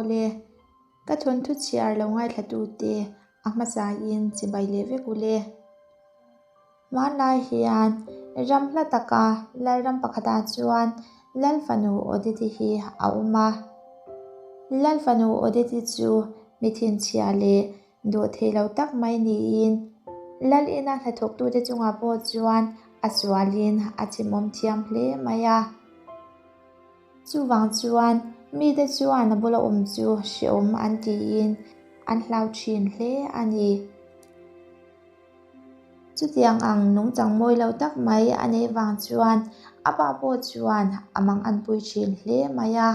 Awle, ka thawnthu chhiar lo ngaithlatute a hmasain chibai leh vek ule. Hmanlai hian ram hla taka Lalram pakhatah chuan Lalfanu Odeti hi a awm a. Lalfanu Odeti chu mi thinchhia leh dawh thei lo tak mai niin Lal ina hnathawktute chungah pawh chuan a sualin a chimawm thiam hle mai a. Chuvang chuan mite chuan a bula awm chu hrehawm an tiin an hlau thin hle a ni. Chutiang ang nungchang mawi lo tak mai a neih vang chuan a pa pawh chuan a mang an pui thin hle mai a.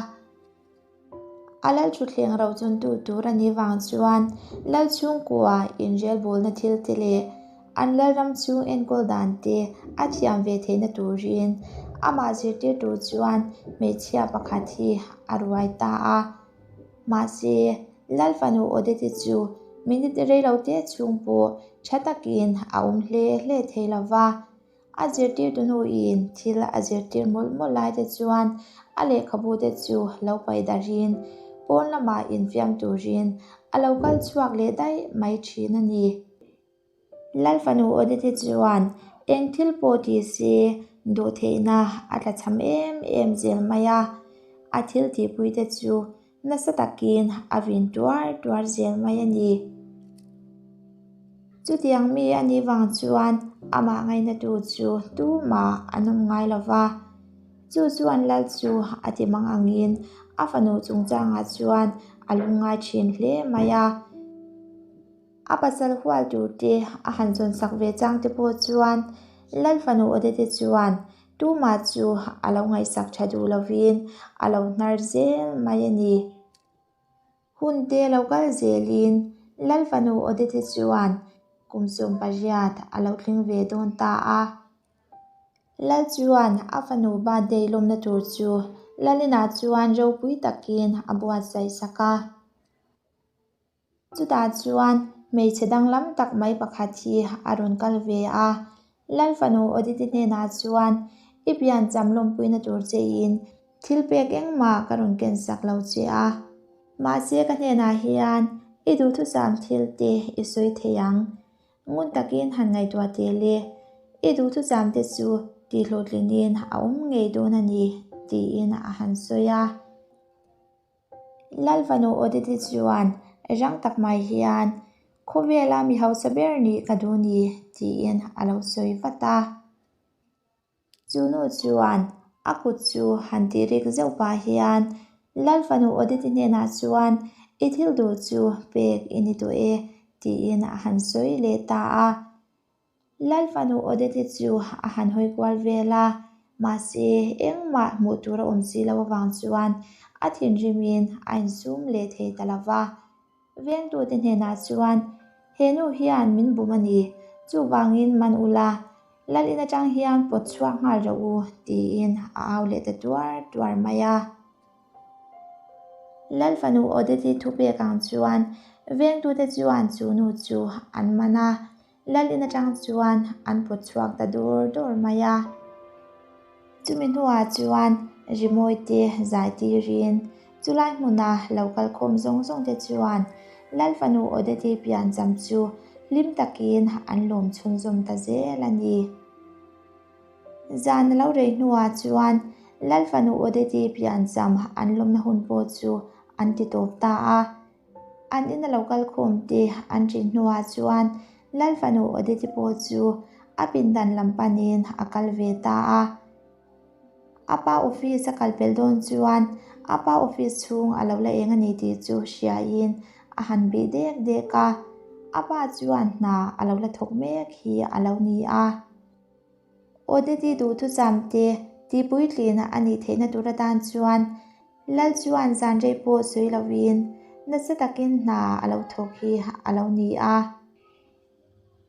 A lal thutthleng ro chuntu tur a nih vang chuan lal chhungkua inrelbawlna thil te leh an lalram chhung enkawl dan te a thiam ve theihna turin amah zirtirtu chuan hmeichhia pakhat hi a ruai ta a. Mahse, Lal fanu Odette chu minute reilote chhung pawh tha takin a awm hle hle thei lo va. A zirtirtu hnuin thil a zirtir mawlh mawlh lai te chuan a lehkhabu te chu lo paih darhin pawn lamah infiam turin a lo kal chhuak leh daih mai thin a ni. Lal fanu Odette chuan eng thil pawh ti se duh theihna a tlachham em em zel mai a, a thil tihpui te chu nasa takin a vin tuar tuar zel mai a ni. Chutiang mi a nih vang chuan amah ngainatu chu tumah an awm ngai lo va, chu chuan Lal chu a ti mang angin a fanu chungchangah chuan a lungngai thin hle mai a. A pasal hual tur te a han zawn sak ve chang te pawh chuan Lal fanu Odette chuan tumah chu a lo ngaihsak tha duh lovin a lo hnar zel mai a ni. Hun te lo kal zelin Lal fanu Odette chuan kum 18 a lo thleng ve dawn ta a. Lal chuan a fanu birthday lawmna tur chu Lalinah chuan ropui takin a buatsaih sak a. Chutah chuan hmeichhe danglam tak mai pakhat hi a rawn kal ve a, Lal fanu Oditi hnenah chuan i piancham lawmpuina tur chein thil pek engmah ka rawn ken sak lo che a, mahse ka hnenah hian i duhthusam thil te i sawi thei ang. Ngun takin han ngaihtuah teh le, i duhthusam te chu tihhlawhtlinin a awm ngei dawn a ni, tiin a han sawi a. Lalfanu Odette chuan rang tak mai hian, Khawvela mi hausa ber nih ka duh ni, tiin a lo sawi vat a. Chu nu chuan a kut chu han tih rik zeuh pah hian Lalfanu Odette hnenah chuan, I thil duh chu pek i ni tawh e, tiin a han sawi leh ta a. Lal fanu Odette chu a han hawi kual vel a, mahse engmah hmuh tur a awm si lo avang chuan a thinrimin a insum leh thei ta lo va. Vengtute hnenah chuan, He nu hian min bum a ni, chuvangin man ula, Lal in atang hian pawt chhuak nghal rawh u, tiin a au leh ta tuar tuar mai a. Lal fanu Odette thupek ang chuan vengtute chuan chu nu chu an man a. Lal in atang chuan an pawt chhuak ta dur dur mai a. Chumi hnuah chuan rimawi te zai tirin chulai hmuna lo kal khawm zawng zawng te chuan Lal fanu Odette piancham chu hlim takin an lawm chhunzawm ta zel a ni. Zan a lo rei hnuah chuan Lal fanu Odette piancham an lawmna hun pawh chu an ti tawp ta a. An ina lo kal khawm te an ṭin hnuah chuan Lal fanu Odette pawh chu a pindan lam panin a kal ve ta a. A pa office a kal pel dawn chuan a pa office chhung a lo la eng a ni tih chu hriain a han bih dek dek a. A pa chuan hna a lo la thawk mek hi a lo ni a. Odette duhthusam te tihpuitlin a nih theihna tur atan chuan Lal chuan zan rei pawh sawi lovin nasa takin hna a lo thawk hi a lo ni a.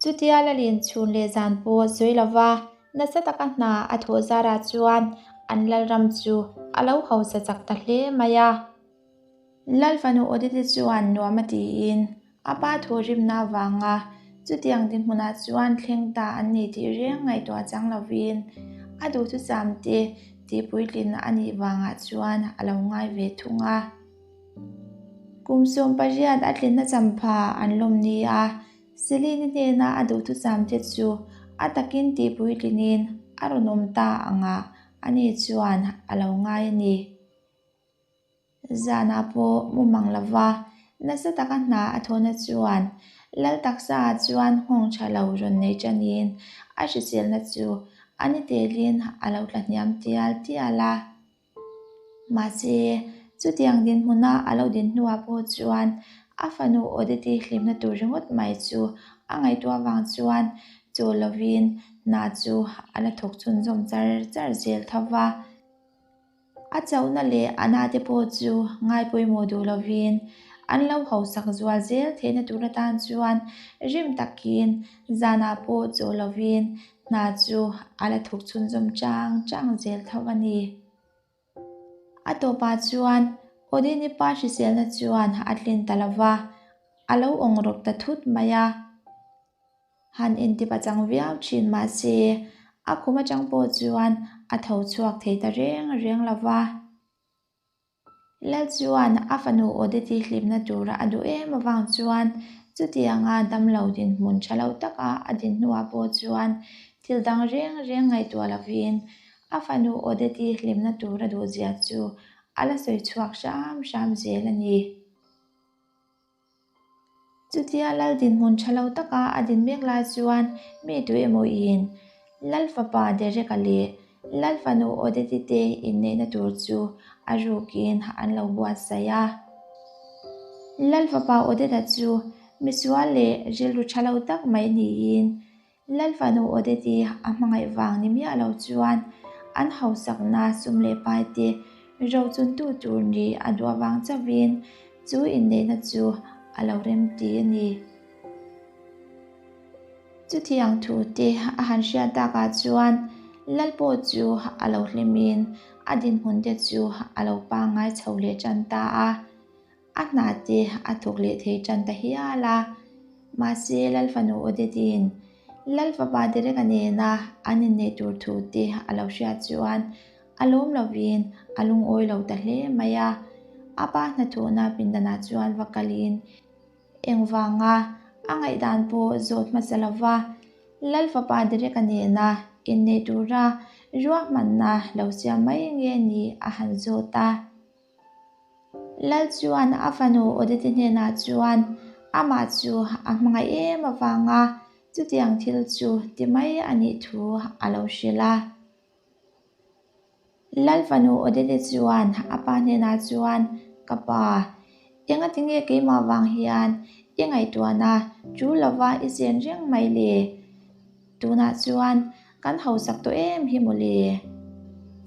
Chutia Lalin chhun leh zan pawh sawi lova nasa taka hna a thawh zarah chuan an Lalram chu a lo hausa chak ta hle mai a. Lal fanu Odette chuan nuam a tiin a pa thawhrimna avanga chutiang dinhmunah chuan thleng ta an ni tih reng ngaihtuah chang lovin a duhthusam te tihpuitlin a nih vangah chuan a lo ngai ve thung a. Kum 18 a tlinna champha an lawm ni a, Celine-i hnena a duhthusam te chu a takin tihpuitlinin a rawn awm ta angah ani chuan a lo ngai a ni. Zanah pawh mu mang lova nasa taka hna a thawhna chuan Lal taksaah chuan nghawng tha lo rawn nei tanin a hriselna chu a ni telin a lo tla hniam tial tial a. Mahse, chutiang dinhmuna a lo din hnuah pawh chuan a fanu Odette hlimna tur ringawt mai chu a ngaihtuah avang chuan chaw lovin hna chu a la thawk chhunzawm char char zel tho va. A chauhna leh a nate pawh chu ngai pawimawh duh lovin an lo hausak zual zel theihna tur atan chuan rim takin zanah pawh chaw lovin hna chu a la thawk chhunzawm chang chang zel tho a ni. A tawpah chuan Odini pa hriselna chuan a tlin ta lova, a lo awng rawp ta thut mai a. Han intip a chang viau thin mahse, a khum atang pawh chuan a tho chhuak thei ta reng reng lova. Lal chuan a fanu Odeti hlimna tura a duh em avang chuan chutianga damlo dinhmun tha lo taka a din hnuah pawh chuan thil dang reng reng ngaihtuah lovin a fanu Odeti hlimna tura duhzia chu a la sawi chhuak hram hram zel a ni. Chutia Lal dinhmun tha lo taka a din mek lai chuan mi tu emaw in Lal fapa Derek-a leh Lal fanu Odette-i te inneihna tur chu a rukin an lo buatsaih a. Lal fapa Odette-a chu misual leh rilru tha lo tak mai niin Lal fanu Odette-i a hmangaih vang ni miah lo chuan an hausakna sum leh pai te rochuntu tur ni a duh avang chauhin chu inneihna chu a lo rem ti a ni. Chutiang thu te a han hriat takah chuan Lal pawh chu a lo hlimin a dinhmun te chu a lo pangngai chho leh tan ta a. A hna te a thawk leh thei tan ta hial a. Mahse, Lal fanu Odette-i'n Lal fapa Derek-a nena an inneih tur thu te a lo hriat chuan a lawm lovin a lungawi lo ta hle mai a. A pa hnathawhna pindanah chuan va kalin engvanga a ngaihdan pawh zawt hmasa lova Lal fapa Derek-a nena inneih tura ruahmanna lo siam mai nge ni a han zawt a. Lal chuan a fanu Odette hnenah chuan amah chu a hmangaih em avanga chutiang thil chu ti mai a nih thu a lo hrilh a. Lal fanu Odette chuan a pa hnenah chuan, Ka pa, engati nge keimah vang hian i ngaihtuahna tul lova i chen reng mai le? Tunah chuan kan hausak tawh em hi mawle.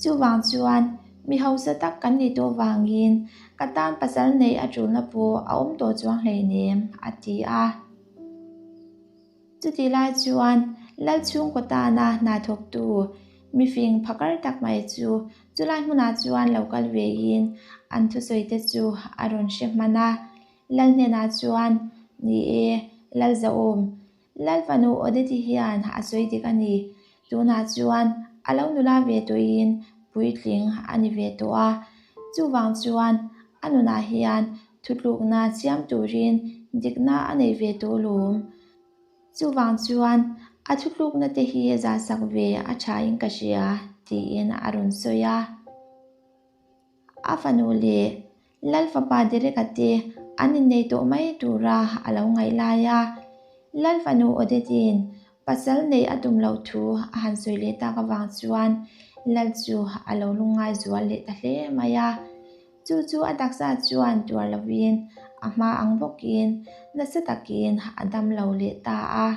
Chuvang chuan mi hausa tak kan nih tawh vangin ka tan pasal neih a tulna pawh a awm tawh chuang hleinem, a ti a. Chutih lai chuan Lal chhungkaw tana hna thawktu mifing phakar tak mai chu chulai hmunah chuan lo kal vein an thusawi te chu a rawn hre hman a. Lal hnenah chuan, Ni e, Lal Zahawm, Lal fanu Odette hian a sawi dik a ni. Tunah chuan a lo nula ve tawhin puitling a ni ve tawh a. Chuvang chuan a nunah hian thutlukna siam turin dikna a nei ve tawh lawm. Chuvang chuan a thutlukna te hi zahsak ve a thain ka hria, tiin a rawn sawi a. A fanu leh Lal fapa Derek-a te an innei tawh mai tura a lo ngaih lai a, Lal fanu Odette-i'n pasal neih a tum loh thu a han sawi leh tak avang chuan Lal chu a lo lungngai zual leh ta hle mai a. Chu chu a taksa chuan tuar lovin a hma ang bawkin nasa takin a dam lo leh ta a.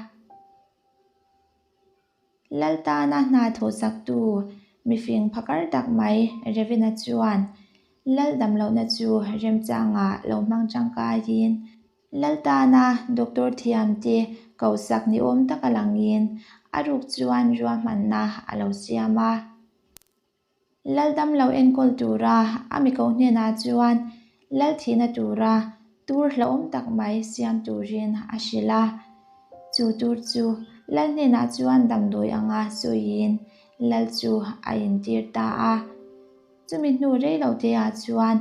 Lal tana hna thawhsaktu mifing phakar tak mai Revina chuan Lal damlohna chu remchangah lo hmang tangkaiin Lal tana doctor thiamte kohsak ni awm taka langin a ruk chuan ruahmanna a lo siam a. Lal damlo enkawl tura a mi koh hnenah chuan Lal thihna tura tur hlauhawm tak mai siam turin a hrilh a. Chu tur chu Lal hnenah chuan damdawi anga sawiin Lal chu a intir ta a. Chumi hnu rei lo teah chuan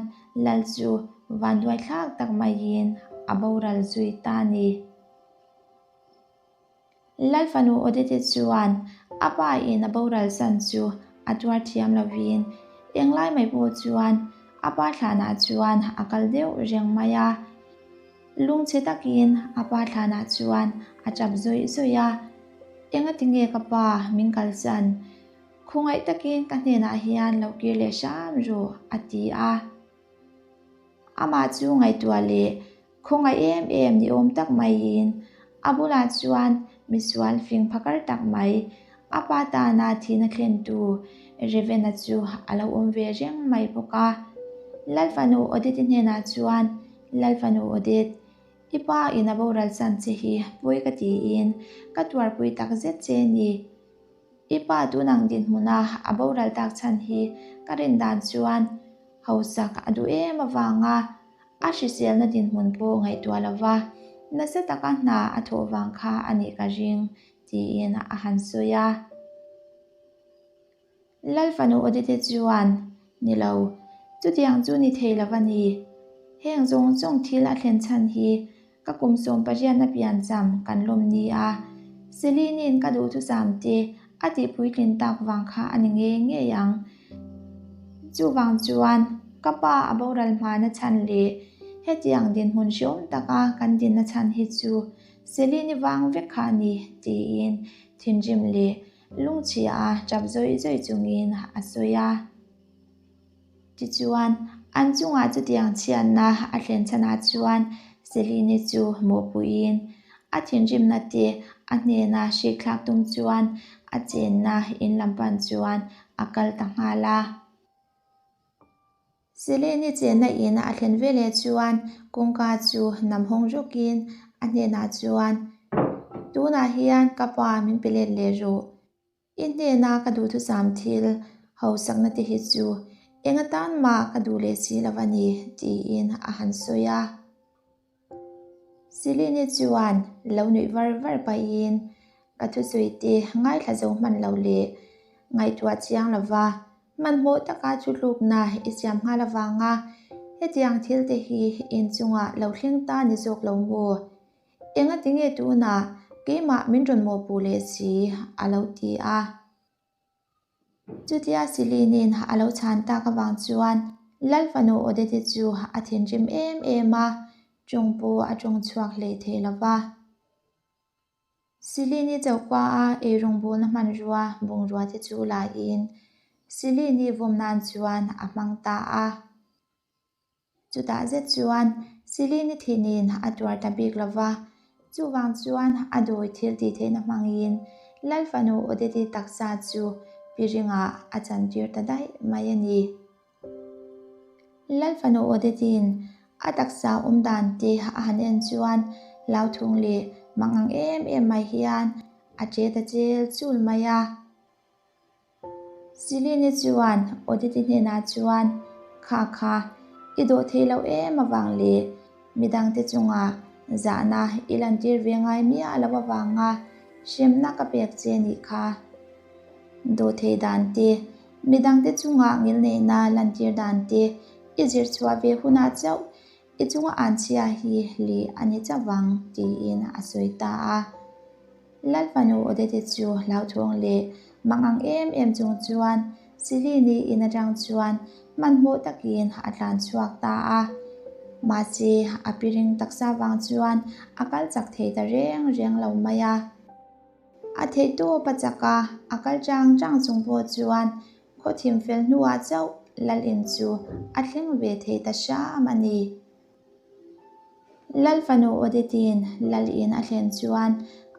Lal chu vanduaithlak tak maiin a boral zui ta a ni. Lalfanu Odette chuan a pa in a boral san chu a tuar thiam lovin englai mai pawh chuan a pa thlanah chuan a kal deuh reng mai a. Lungchhe takin a pa thlanah chuan a tap zawih zawih a, Engati nge ka pa min kalsan? Khawngaih takin ka hnenah hian lo kir leh hram rawh, a ti a. Amah chu ngaihtuah leh khawngaih em em ni awm tak maiin a bulah chuan misual fing phakar tak mai a pa tana thihna thlentu Revena chu a lo awm ve reng mai bawk a. Lalfanu Odette hnenah chuan, Lalfanu Odette, i pa in a boral chan che hi pawi ka tiin ka tuarpui takzet che ni. I pa tun ang dinhmuna a boral tak chhan hi ka rin dan chuan hausak a duh em avanga a hriselna dinhmun pawh ngaihtuah lova nasa taka hna a thawh vang kha a nih ka ring tiin a han sawi a. Lal fanu Odette chuan, Ni lo, chutiang chu ni thei lo a ni. Heng zawng zawng thil a thlen chhan hi ka kum 18 a piancham kan lawm ni a, Celine-in ka duhthusam te a tihpuitlin tak vang kha a ni ngei ngei ang. Chuvang chuan ka pa a boral hmana chhan leh hetiang dinhmun hreawm taka kan dinna chhan hi chu Celine-i vang vek kha a ni, tiin thinrim leh Lungchhia a tap zawih zawih chungin a sawi a. Tichuan, an chungah chutiang chhiatna a thlen chhanah chuan Celine chu mawhpuiin a thinrimna te a hnena hrikthlak tum chuan a chenna in lam pan chuan a kal ta nghal a. Celine chenna in a thlen veleh chuan kawngka chu nam hawng rawkin a hnenah chuan, Tunah hian ka pa min pe let leh rawh. I hnena ka duhthusam thil hausakna te hi chu eng atan mah ka duh leh si lo a ni, tiin a han sawi a. Celine chuan lo nuih var var pahin ka thusawi te ngaithla zo hman lo leh ngaihtuah chiang lova hmanhmawh taka thutlukna i siam nghal avanga hetiang thil te hi inchungah lo thleng ta ni zawk lo maw? Engati nge tunah keimah min rawn mawhpuh leh si? a lo ti a. Chutia Celine-in a lo chhan tak avang chuan Lal fanu Odette chu a thinrim em em a, tawng pawh a tawng chhuak hlei thei lo va. Celine-i chohpa a eirawngbawlna hmanrua bungrua te chu laiin Celine-i vawm nan chuan a hmang ta a. Chutah zet chuan Celine-i thinin a tuar ta bik lo va, chuvang chuan a dawi thil tih theihna hmangin Lal fanu Odette-i taksa chu piringah a chantir ta daih mai a ni. Lal fanu Odette-i'n a taksa awm dan te a han en chuan hlauthawng leh mangang em em mai hian a che ta chel chul mai a. Celine chuan Odette hnenah chuan, Kha kha, i dawh thei lo em avang leh midangte chungah zahna i lantir ve ngai miah lo avanga hremna ka pek che nih kha. Dawh thei dan te, midangte chungah ngilneihna lantir dan te i zir chhuah ve hunah chauh i chunga anchhia hi lih a ni chauh vang, tiin a sawi ta a. Lal fanu Odette chu hlauthawng leh mangang em em chung chuan Celine in atang chuan hmanhmawh takin a tlan chhuak ta a. Mahse, a piring taksa vang chuan a kal chak thei ta reng reng lo mai a. A theihtawp a chak a, a kal chang chang chung pawh chuan khaw thim fel hnuah chauh Lal in chu a thleng ve thei ta hram a ni. Lal fanu Odette-in Lal in a thlen chuan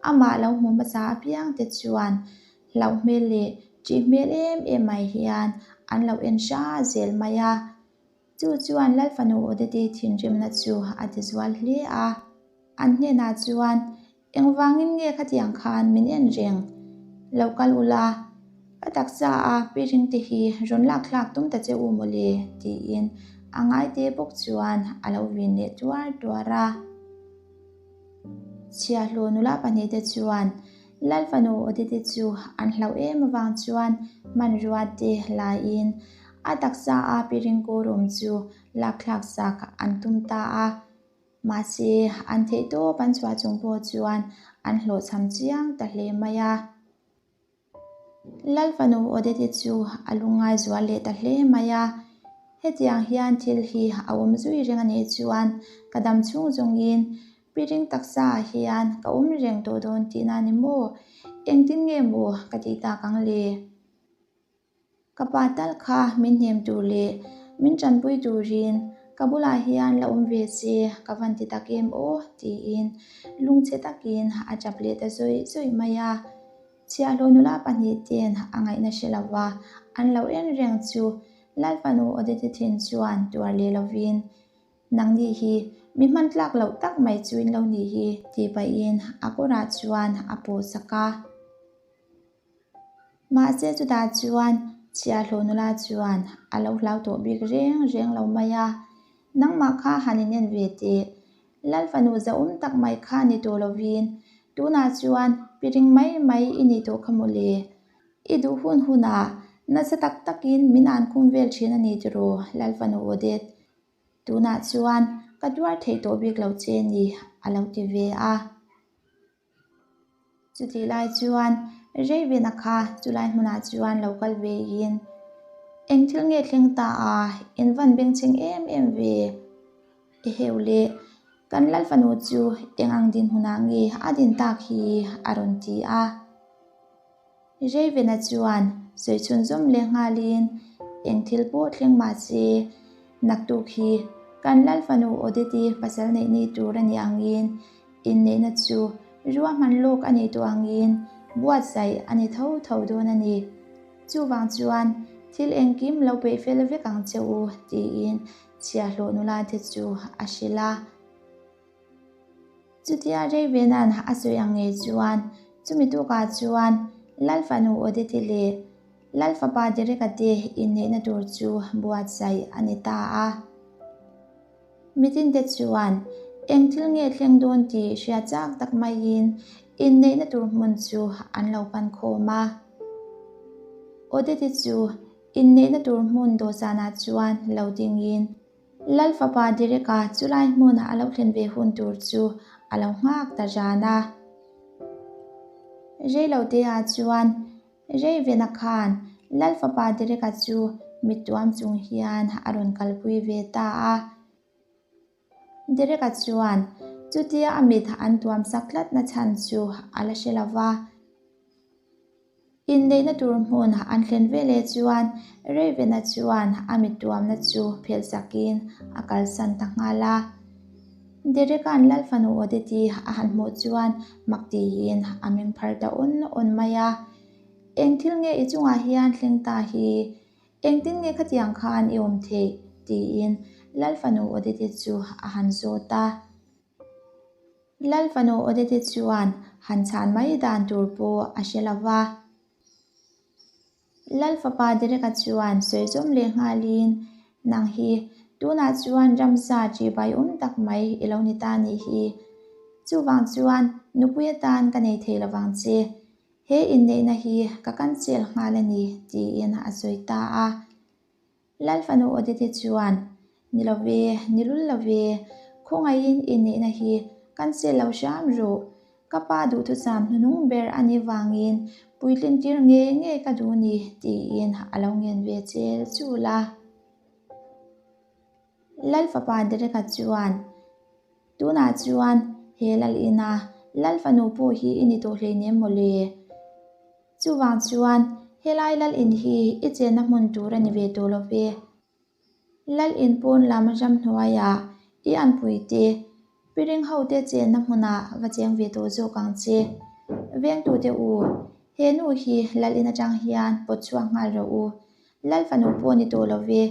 amah lo hmu hmasa apiang te chuan hlauh hmel leh ṭih hmel em em mai hian an lo en hra zel mai a. Chu chuan Lal fanu Odette thinrimna chu a tizual hle a. An hnenah chuan Engvangin nge khatiang khan min en reng? Lo kal ula, ka taksa a piring te hi rawn lak thlak tum ta che u mawle, tiin a ngaite bawk chuan a lo vin leh tuar tuar a. Chhiahhlawh nula pahnihte chuan Lal fanu Odette chu an hlauh em avang chuan hmanrua te laiin. A taksa a piring kawr awm chu lak thlak sak an tum ta a. Mahse, an theihtawp an chhuah chung pawh chuan an hlawhchham chiang ta hle mai a. Lal fanu Odette chu a lungngai zual leh ta hle mai a. Hetiang hian thil hi a awm zui reng a nih chuan ka dam chhung zawngin piring taksa ah hian ka awm reng tawh dawn tihna a ni maw? Engtin nge maw ka tih tak ang le? Ka pa tal kha min hnem tur leh min tanpui turin ka bulah hian la awm ve se ka van ti tak em aw tiin lungchhe takin a tap leh ta zawih zawih mai a. Chhiahhlawh nula pahnih ten a ngaihna hre lova an lo en reng chu Lalfanu Odette thin chuan tuar leh lovin Nangni hi mi hman tlak loh tak mai chu in lo nih hi tih pahin a kawrah chuan a pawhsak a. Mahse chutah chuan chhiahhlawh nula chuan a lo hlau tawh bik reng reng lo mai a, Nangmah kha han inen ve teh, Lal fanu zahawm tak mai kha ni tawh lovin tunah chuan piring mai mai i nih tawh kha mawle. I duh hun hunah nasa tak takin min an khum vel thin a ni tiraw Lal fanu Odette? Tunah chuan ka tuar theih tawh bik lo che ni a lo ti ve a. Chutih lai chuan Raven-a kha chulai hmunah chuan lo kal ve in, Eng thil nge thleng ta a, in van bengchheng em em ve? Eheu le, kan Lal fanu chu eng ang dinhmunah nge a din tak hi? a rawn ti a. Raven-a chuan sawi chhunzawm leh nghalin, Eng thil pawh thleng mah se, naktuk hi kan Lal fanu Odette-i pasal neih ni tur a nih angin inneihna chu ruahman lawk a nih tawh angin buatsaih a ni tho tho dawn a ni. Chuvang chuan thil engkim lo peih fel vek ang che u, tiin chhiahhlawh nula te chu a hrilh a. Chutia Raven-a'n a sawi ang ngei chuan chumi tukah chuan Lal fanu Odette leh Lal fapa Derek-a te inneihna tur chu buatsaih a ni ta a. Mitinte chuan eng thil nge thleng dawn tih hria chak tak maiin inneihna tur hmun chu an lo pan khawm a. Odette chu inneihna tur hmun dawhsanah chuan lo dingin Lal fapa Derek-a chulai hmuna a lo thlen ve hun tur chu a lo nghak ta zan a. Reilote-ah chuan Raven-a khan Lal fapa Derek-a chu mittuam chung hian a rawn kalpui ve ta a. Derek-a chuan chutia a mit an tuam sak tlat na chhan chu a la hre lo va. Inneihna tur hmun an thlen veleh chuan Raven-a chuan a mittuamna chu phelh sakin a kalsan ta nghal a. Derek-a'n Lal fanu Odette-i a han hmuh chuan mak tiin a meng phar ta awn awn mai a. Eng thil nge i chungah hian thleng ta hi? Engtin nge khatiang khan i awm theih? tiin Lal fanu Odette-i chu a han zawt a. Lal fanu Odette chuan han chhan mai dan tur pawh a hre lo va. Lal fapa Derek-a chuan sawi zawm leh nghalin, Nang hi tunah chuan ramsa ṭihbai awm tak mai i lo ni ta nih hi. Chuvang chuan nupui atan ka nei thei lo vang che. He inneihna hi ka cancel nghal a ni, tiin a sawi ta a. Lal fanu Odette chuan, Ni lo ve, ni lul lo ve, khawngaihin inneihna hi kan sel lo hram ruh. Ka pa duhthusam hnunung ber a nih vangin puitlin tir ngei ngei ka duh ni, tiin a lo ngen ve chel chul a. Lal fapa Derek-a chuan, Tunah chuan he lal ina lal fanu pawh hi i ni tawh hleinem mawle. Chuvang chuan helai lal in hi i chenna hmun tur a ni ve tawh lo ve. Lal in pawn lam ramhnuaiah i anpuite piring hote chenna hmunah va cheng ve tawh zawk ang che. Vengtute u, he nu hi lal in atang hian pawt chhuak nghal rawh u. Lal fanu pawh ni tawh lo ve,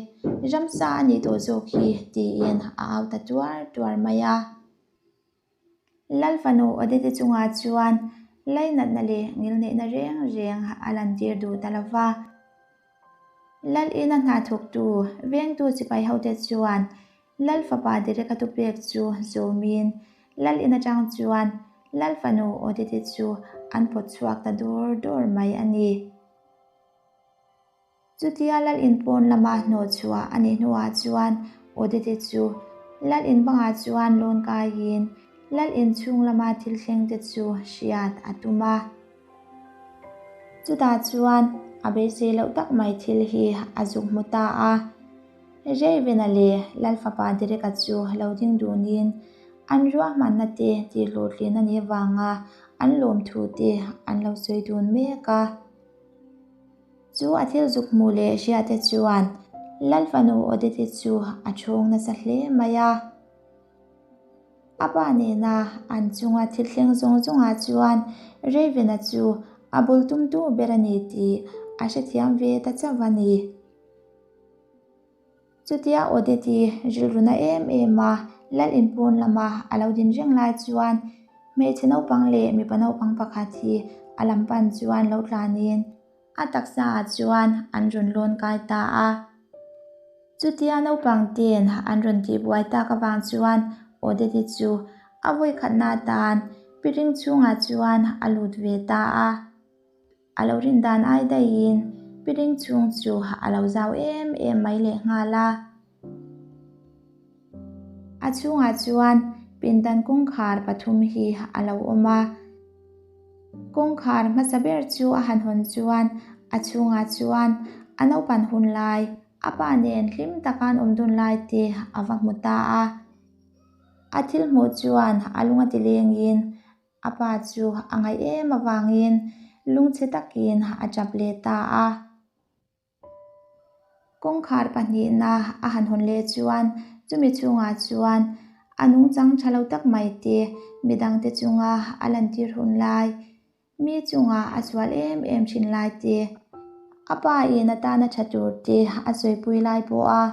ramsa a nih tawh zawk hi tiin a au ta tuar tuar mai a. Lal fanu Odette chungah chuan lainatna leh ngilneihna reng reng a lantir duh ta lo va. Lal ina hna thawktu vengtu sipai hote chuan Lal fapa Derek-a thupek chu zawmin Lal in atang chuan Lal fanu Odette chu an pawt chhuak ta dur dur mai a ni. Chutia Lal in pawn lama hnawh chhuah a nih hnuah chuan Odette chu Lal in bangah chuan lawn kaiin Lal in chhung lama thil thleng te chu hriat a tum a. Chutah chuan a beisei loh tak mai thil hi a zuk hmu ta a. Raven-a leh Lal fapa Derek-a chu lo ding dunin an ruahmanna te tihhlawhtlin a nih avanga an lawmthu te an lo sawi dun mek a. Chu a thil zuk hmuh leh hriate chuan Lal fanu Odette chu a chhawng nasa hle mai a. A pa nena an chunga thil thleng zawng zawngah chuan Raven-a chu a bul tumtu ber a ni tih a hrethiam ve ta chauh a ni. Chutia Odette-i rilru na em em a, Lal inpawn lama a lo din reng lai chuan hmeichhe naupang leh mipa naupang pakhat hi a lam pan chuan lo tlanin a taksa ah chuan an rawn lawn kai ta a. Chutia naupang ten an rawn tihbuai tak avang chuan Odette-i chu a vawikhatna atan piring chhungah chuan a lut ve ta a. A lo rin dan ai daihin piring chhung chu a lo zau em em mai leh nghal a. A chhungah chuan pindan kawngkhar pathum hi a lo awm a. Kawngkhar hmasa ber chu a han hawn chuan a chhungah chuan a naupan hun lai, a pa nen hlim taka an awm dun lai te a va hmu ta a. A thil hmuh chuan a lung a ti lengin A pa chu a ngaih em avangin lungchhe takin a tap leh ta a. Kawngkhar pahnihna a han hawn leh chuan chumi chhungah chuan a nungchang tha lo tak mai te, midangte chunga a lantir hun lai, mi chunga a sual em em thin lai te, a pa in atana tha tur te a sawipui lai pawha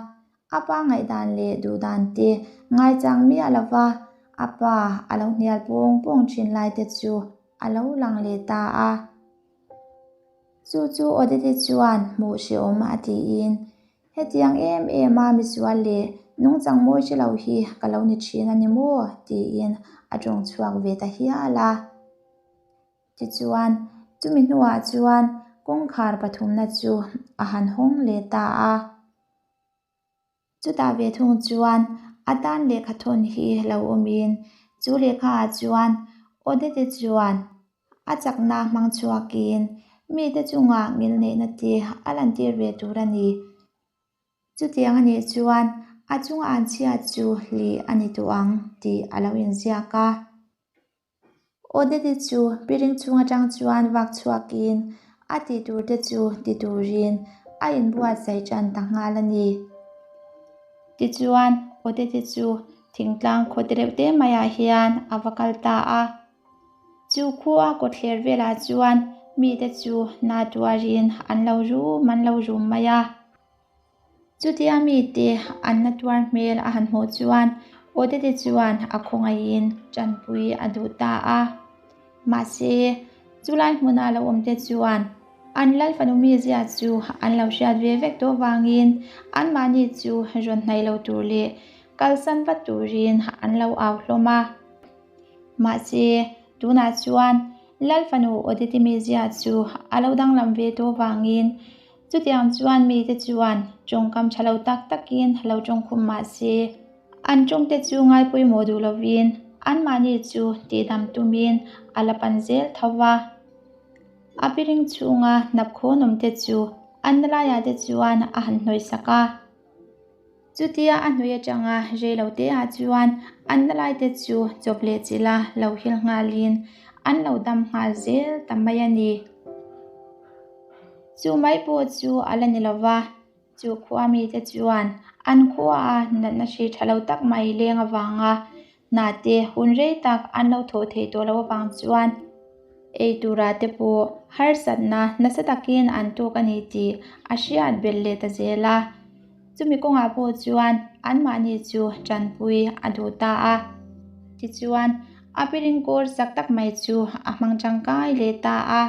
A pa ngaihdan leh duhdan te ngaichang miah lova a pa a lo hnial pawng pawng thin lai te chu a lo lang leh ta a. Chu chu Odette chuan hmuh hrehawm a tiin, Hetiang em em a misual leh nungchang mawi hre lo hi ka lo ni thin a ni maw? tiin a tawng chhuak ve ta hial a. Tichuan, chumi hnuah chuan kawngkhar pathumna chu a han hawng leh ta a. Chutah ve thung chuan a tan lehkha thawn hi lo awmin chu lehkhaah chuan Odette chuan a chakna hmang chhuakin mite chungah ngilneihna te a lantir ve tur a ni. Chutiang a nih chuan a chunga an chhiat chu hlih a ni tawh ang tih a lo inziak a. Odette chu piring chhung atang chuan vak chhuakin a tih tur te chu ti turin a inbuatsaih tan ta nghal a ni. Tichuan, Odette chu thingtlang khaw te reuh te maiah hian a va kal ta a. Chu khua kawtthler velah chuan mite chu na tuarin an lo rum an lo rum mai a. Chutia mite an na tuar hmel a han hmuh chuan Odette chuan a khawngaihin tanpui a duh ta a. Mahse, chulai hmuna lo awmte chuan an lal fanu mizia chu an lo hriat ve vek tawh vangin anmahni chu rawn hnaih lo tur leh kalsan vat turin an lo au hlawm a. Mahse, tunah chuan lal fanu Odette mizia chu a lo danglam ve tawh vangin Chutiang chuan mite chuan tawngkam tha lo tak takin lo tawngkhum mah se, an tawngte chu ngai pawimawh duh lovin anmahni chu tihdam tumin a la pan zel tho va. A piring chhunga hnapkhawnawmte chu an na laiah te chuan a han hnawih sak a. Chutia a hnui atanga rei lo te ah chuan an na lai te chu chawp leh chilh a lo hil nghalin an lo dam nghal zel ta mai a ni. Chu mai pawh chu a la ni lo va, chu khua mite chuan an khua a natna hri tha lo tak mai leng avanga hna te hun rei tak an lo thawh theih tawh loh avang chuan ei tura te pawh harsatna nasa takin an tuk a ni tih a hriat belh leh ta zel a. Chumi kawngah pawh chuan anmahni chu tanpui a duh ta a. Tichuan, a piring kawr chak tak mai chu a hmang tangkai leh ta a.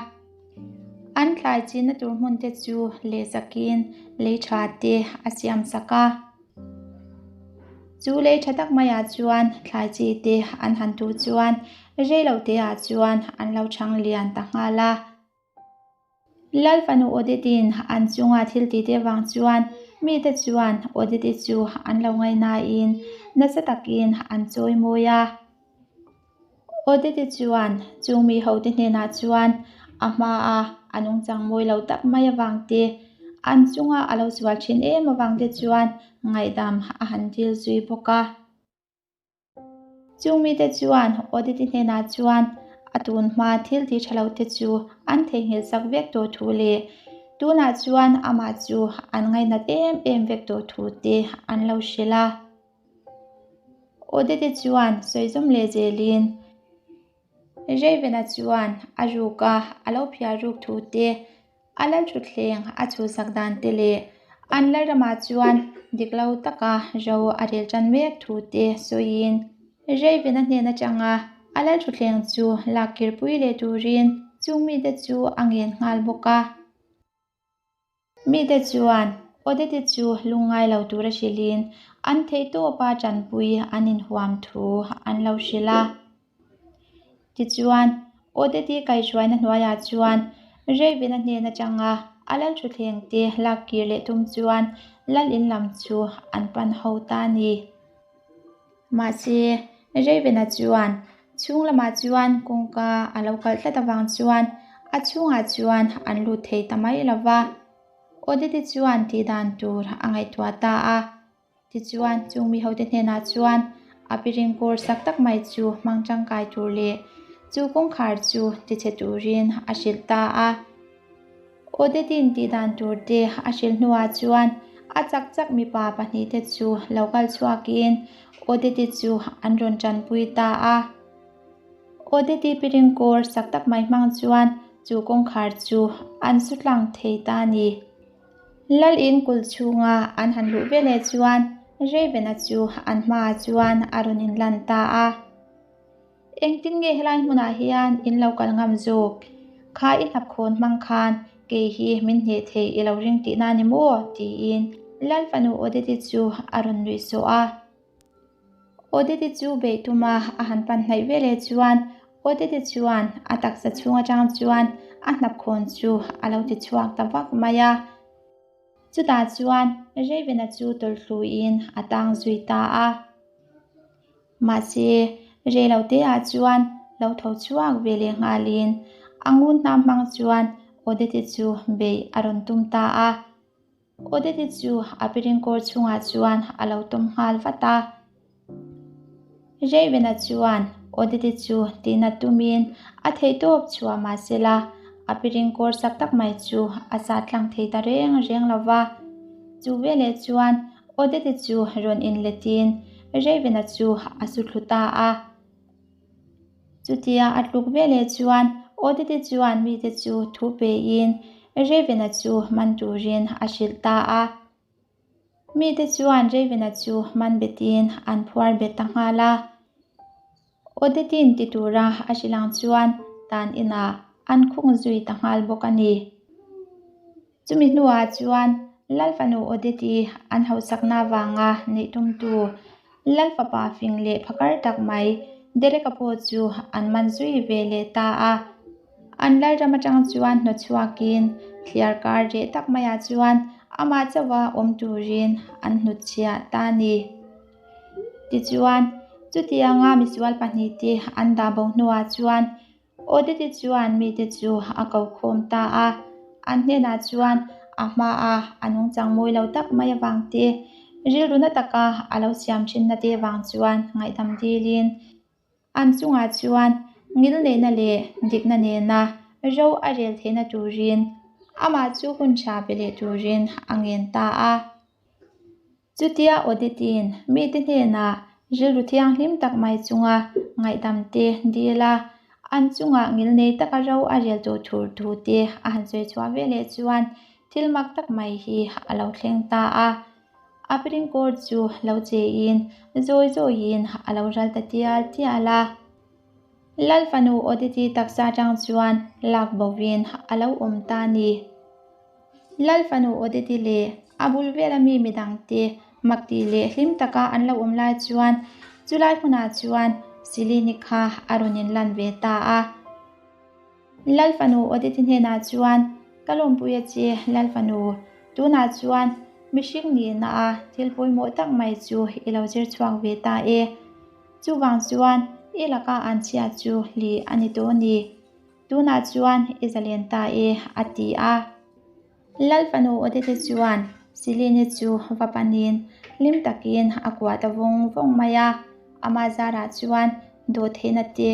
An thlai chinna tur hmun te chu lehsakin lei tha te a siam sak a. Chu lei tha tak maiah chuan thlai chi te an han tuh chuan rei lo te ah chuan an lo chhang lian ta nghal a. Lal fanu Odette-in an chunga thil tih te vang chuan mite chuan Odette-i chu an lo ngaihnain nasa takin an chawi mawi a. Odette-i chuan chung mi hote hnenah chuan a hmaa a nungchang mawi lo tak mai avang te, an chunga a lo sual thin em avang te chuan ngaihdam a han dil zui bawk a. Chung mite chuan Odette-i hnenah chuan a tun hma thil ti tha lo te chu an theihnghilh sak vek tawh thu leh tunah chuan amah chu an ngainat em em vek tawh thu te an lo hrilh a. Odette-i chuan sawizawm leh zelin Raven-a chuan a ruka a lo phiar ruk thu te, A lalthutthleng a chhuhsak dan te leh an lalramah chuan dik lo taka ro a rel tan mek thu te sawiin Raven-a hnen atanga a lalthutthleng chu lak kirpui leh turin chung mite chu a ngen nghal bawk a. Mite chuan Odette chu lungngai lo tura hrilhin an theihtawpa tanpui an inhuam thu an lo hrilh a. Tichuan, Odette kaihhruaina hnuaiah chuan Raven-a hnen atanga a lalthutthleng te lak kir leh tum chuan lal in lam chu an pan ho ta a ni. Mahse, Raven-a chuan chhung lamah chuan kawngka a lo kalh tlat avang chuan a chhungah chuan an lut thei ta mai lo va. Odette chuan tih dan tur a ngaihtuah ta a. Tichuan, chung mi hote hnenah chuan a piring kawr sak tak mai chu hmang tangkai tur leh chu kawngkhar chu tichhe turin a hrilh ta a. Odette-in tih dan tur te a hrilh hnuah chuan a chak chak mipa pahnihte chu lo kal chhuakin Odette-i chu an rawn tanpui ta a. Odette-i piring kawr sak tak mai hmang chuan chu kawngkhar chu an su tlang thei ta a ni. Lal in kulh chhunga an han luh veleh chuan Raven-a chu an hmaah chuan a rawn inlan ta a. Engtin nge helai hmunah hian in lo kal ngam zawk? Kha i hnapkhawn hmang khan kei hi min hneh thei i lo ring tihna ni maw? tiin Lal fanu Odette-i chu a rawn nuih sawh a. Odette chu beih tuma a han pan hnaih veleh chuan Odette chuan a taksa chhung atang chuan a hnapkhawn chu a lo ti chhuak ta vak mai a. Chutah chuan Raven-a chu tawlhluin a tang zui ta a. Mahse, reiloteah chuan lo tho chhuak ve leh nghalin a ngun hnam hmang chuan Odette chu beih a rawn tum ta a. Odette chu a piring kawr chhungah chuan a lo tawm nghal vat a. Raven-a chuan Odette chu tihna tumin a theihtawp chhuah mahsela a piring kawr sak tak mai chu a sah tlang thei ta reng reng lo va. Chu veleh chuan Odette chu rawn inletin Raven-a chu a su thlu ta a. Chutia a tluk veleh chuan Odette chuan mite chu thu pein Raven-a chu man turin a hrilh ta a. Mite chuan Raven-a chu man betin an phuar bet ta nghal a. Odette-in ti tura a hrilh ang chuan tan inah an khung zui ta nghal bawk a ni. Chumi hnuah chuan Lal fanu Odette-i an hausakna avanga neih tumtu Lal fapa fing leh phakar tak mai Derek-a pawh chu an man zui ve leh ta a. An lalram atang chuan hnawtchhuakin thliar kar reh tak maiah chuan amah chauha awm turin an hnutchhiah ta a ni. Tichuan, chutianga misual pahnihte an dah bo hnuah chuan Odette chuan mite chu a ko khawm ta a, an hnenah chuan a hmaa a nungchang mawi lo tak mai avang te, rilru na taka a lo siam thinna te vang chuan ngaihdam dilin an chungah chuan ngilneihna leh dikna nena ro a rel theihna turin amah chu hun tha pe leh turin a ngen ta a. Chutia Odette-in mite hnenah rilru thianghlim tak mai chunga ngaihdam te dil a, an chungah ngilnei taka ro a rel tawh thur thu te a han sawi chhuah veleh chuan thil mak tak mai hi a lo thleng ta a. A piring kawr chu lo chein zawi zawiin a lo ral ta tial tial a. Lal fanu Odette taksa atang chuan lak bovin a lo awm ta a ni. Lal fanu Odette leh a bul vela mi midangte mak tih leh hlim taka an lo awm lai chuan chulai hmunah chuan Silini kha a rawn inlan ve ta a. Lal fanu Odette hnenah chuan Ka lawmpui a che, Lalfanu. Tunah chuan mihring nihna a thil pawimawh tak mai chu i lo zir chhuak ve ta e. Chuvang chuan i laka an chhia chu hlih a ni tawh a ni. Tunah chuan i zalen ta e, a ti a. Lalfanu Odette chuan Celine chu va panin hlim takin a kuah ta vawng vawng mai a. Amah zarah chuan dawhtheihna te,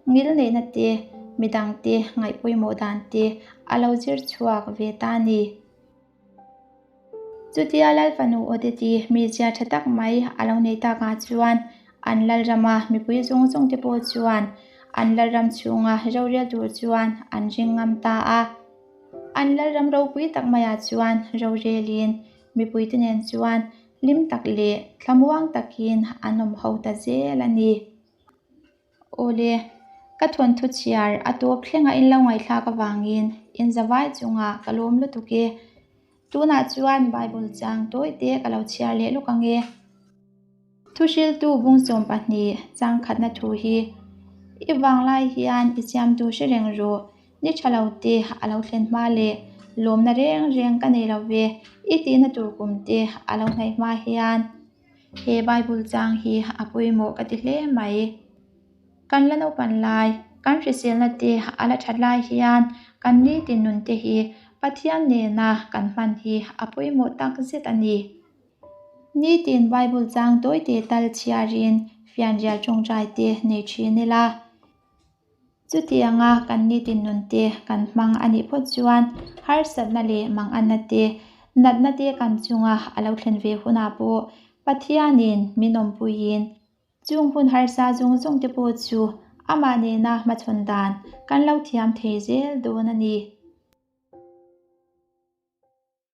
ngilneihna te, midangte ngaihpawimawh dan te a lo zir chhuak ve ta a ni. Chutia Lalfanu Odette mizia tha tak mai a lo nei takah chuan an Lalrama mipui zawng zawng te pawh chuan an Lalram chhunga rorel tur chuan an ring ngam ta a. An Lalram ropui tak maiah chuan rorelin mipuite nen chuan hlim tak leh thlamuang takin an awm ho ta zel a ni. Awle, ka thawnthu chhiar a tawp thlenga in lo ngaihthlak avangin in zavai chungah ka lawm lutuk e. Tunah chuan Bible chang tawi te ka lo chhiar leh lawk ang e. Thuhriltu bungsawm pahnih chang khatna thu hi i vanglai hian i siamtu hre reng rawh. Ni tha lo te a lo thlen hma leh lawmna reng reng ka nei lo ve i tihna tur kum te a lo hnaih hma hian he Bible chang hi a pawimawh ka ti hle mai. Kan la naupan lai, kan hriselna te a la that lai hian kan nitin nun te hi Pathian nena kan hman hi a pawimawh tak zet a ni. Nitin Bible chang tawi te tal chhiarin fianrial tawngtai te nei thin ila. Chutianga kan nitin nun te kan hmang a nih phawt chuan harsatna leh manganna te, natna te kan chunga a lo thlen ve hunah pawh Pathianin min awmpuiin chung hun harsa zawng zawng te pawh chu amah nena hmachhawn dan kan lo thiam thei zel dawn a ni.